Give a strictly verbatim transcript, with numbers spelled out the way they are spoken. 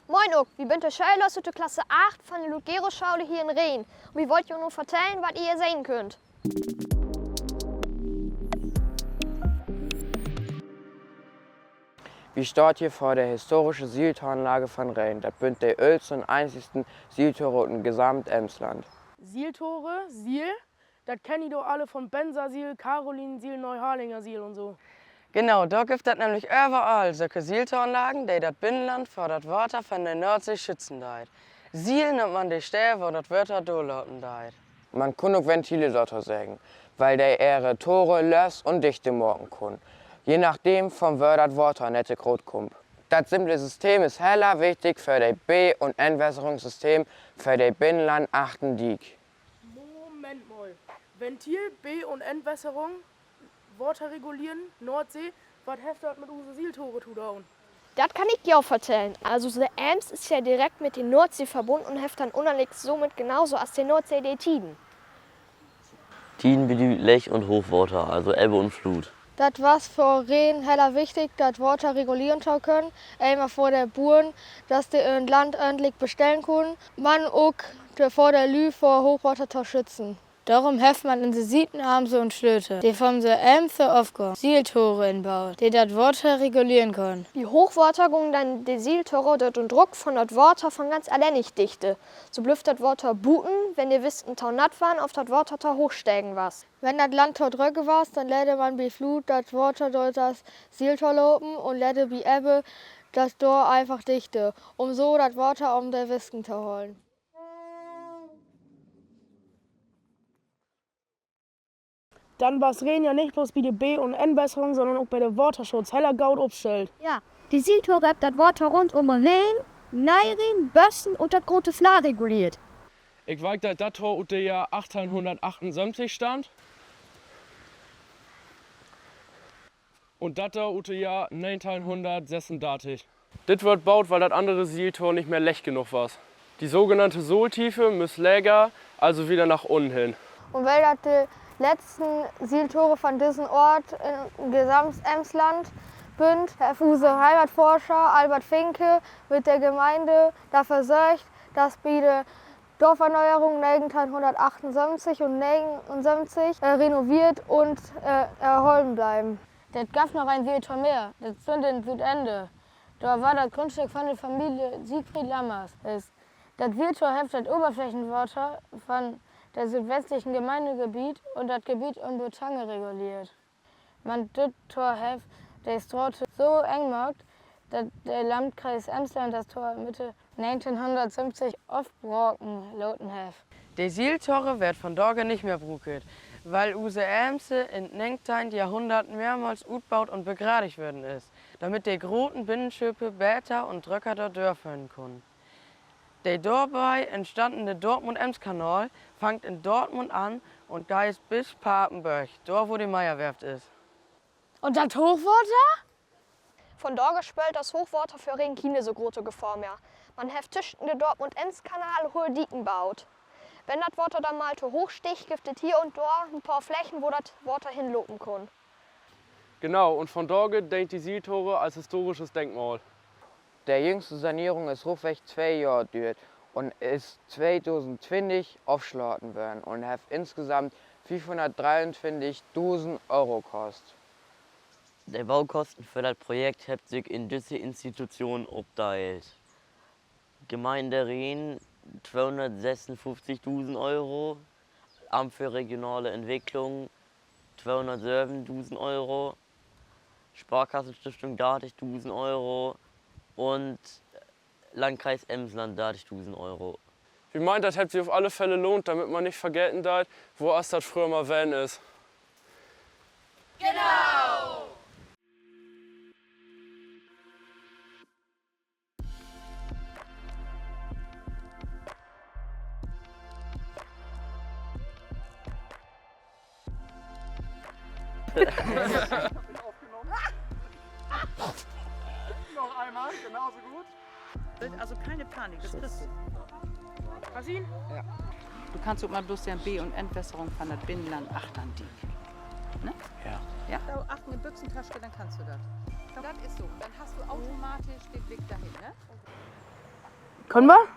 Moin ok, wi bünt de Schölers ut de Klasse acht von de Ludgerusschole hier in Rehna. Un wi wüllt jo nu vertellen, wat ji hier sehn köönt. Wi staht hier vör de historische Sieltoranlage von Rehna. Dat bünt de öllsten un eenzigsten Sieltore ut 't gesamt Emsland. Sieltore, Siel, dat kennt ji doch alle von Bensersiel, Karolinensiel, Neuharlingersiel un so. Genau, dor gifft dat nämlich överall sülke Sieltoranlagen, de dat Binnenland vör dat Water von de Noordsee schützen deit. Siel nöömt man de Steed, wo dat Water dörlopen deit. Man kunn ok Ventile dorto seggen, wiel de ehre Tore lös un dichte maken kunnen, je nachdem, von wor dat Water nett groot kummt. Dat simple System is heller wichtig för de Be- un Entwässerungssystem för de Binnenland achtern Diek. Moment mal. Ventil, Be- un Entwässerung, Water reguleren, Noordsee. Wat hett dat mit use Sieltore to doon? Dat kann ik jo vertellen. Also, use Eems is ja direkt mit de Noordsee verbunnen un hett denn ünnerliggend somit genauso as de Noordsee de Tieden. Tieden bedüüdt Leeg- un Hoochwater, also Ebbe un Flut. Dat was för Rehna heller wichtig, dat Water reguleren to können, eenmal för de Buern, dat de ehr Land örnlich bestellen kunnen, man ok för de Lüüd vör Hoochwater to schützen. Dorüm hett man in de Sieteneemse un Slöter, de von de Eems ofgahn, Sieltore inbuut, de dat Water reguleren kunnen. Bi Hoochwater gungen denn de Sieltore dör den Druck von dat Water von ganz allennig dichte. So blifft dat Water buten, wenn de Wisken to natt weren of dat Water to hooch stegen was. Wenn dat Land to dröge was, denn leet man bi Flut dat Water dör dat Sieltor lopen un leet bi Ebbe dat dor eenfach dichte, üm so dat Water üm de Wisken to hollen. Denn was Rehna ja nich bloots bi de Be- un Entwässerung, sonnern ok bi de Waterschutz heller goot opstellt. Ja, de Sieltore hebbt dat Water rundüm Rehna, Neerrhien, Bössen un dat Grote Flaa reguleert. Ik weet, dat dat Tor ut de Johr achteihnhunnertachtunsöventig stammt. Un dat dor ut de Johr negenteihnhunnertsessundartig. Dit wöör buut, wiel dat annere Sieltor nich mehr leeg genoog was. De sogenannte Sohltiefe müss leger, also wieder nach unnen hin. Un wiel dat de letzten Sieltore von dissen Oort in gesamt Emsland bünt, hett use Heimatforscher Albert Finke mit de Gemeinde dorför sörgt, dat se bi de Dorferneuerung negenteihnhunnertachtunsöventig un negenunsöventig, äh, renoveert un, äh, erhollen blieven. Dat gaff noch een Sieltor mehr. Dat stünn in Südende. Dor weer dat Grundstück von de Familie Siegfried Lammers. Dat Sieltor hett dat Överflächenwater von dat südwestliche Gemeindegebiet un dat Gebiet üm Botange reguleert. Man düt Tor hett de Straat so eng maakt, dat de Landkreis Emsland dat Tor Mitte negenteihnhunnertsöventig ofbraken laten hett. De Sieltore weert vondage nich mehr bruukt, wiel use Eems in 't negenteihnte Johrhunnert mehrmals utbuut un begradigt worrn is, dormit de groten Binnenschepe beter un dröcker dor dörföhren kunnen. De dorbi entstannene Dortmund-Eems-Kanal fangt in Dortmund an un geiht bis Papenburg, dor wo de Meyer-Werft is. Un dat Hoochwater? Vondage spöölt dat Hoochwater för Rehna kiene so grote Gefahr mehr. Man hett tüschen de Dortmund-Eems-Kanal hohe Dieken buut. Wenn dat Water denn mal to hooch stiggt, gifft dat hier un dor en poor Flächen, wo dat Water henlopen kunn. Genau, un vondage deent de Sieltore as historisches Denkmal. De jüngste Sanierung hett ruffweg twee Johr düert un is tweedusendtwintig ofslaten worrn un hett insgesamt fiefhunnertdreiuntwintigdusend Euro kost. De Bookosten för dat Projekt hebbt sik in düsse Institutionen opdeelt: Gemeinde Rehna tweehunnertsessunfuffzigdusend Euro, Amt för regionale Entwicklung tweehunnertsövendusend Euro, Sparkassenstiftung dartigdusend Euro un Landkreis Emsland dartigdusend Euro. Wi meent, dat hett sik op alle Fälle lohnt, dormit man nich vergeten deit, wo as dat fröher mal ween is. Noch einmal, genauso gut. Also keine Panik, das kriegst du. Kasin? Ja. Du kannst ok mal blots seggen, Be- un Entwässerung von dat Binnenland achtern Diek. Ne? Ja. Ja? Do achtern in Büxentasche, denn kannst du dat. Dat is so. Denn hest du automatisch den Blick dorhen, ne? Köönt wi?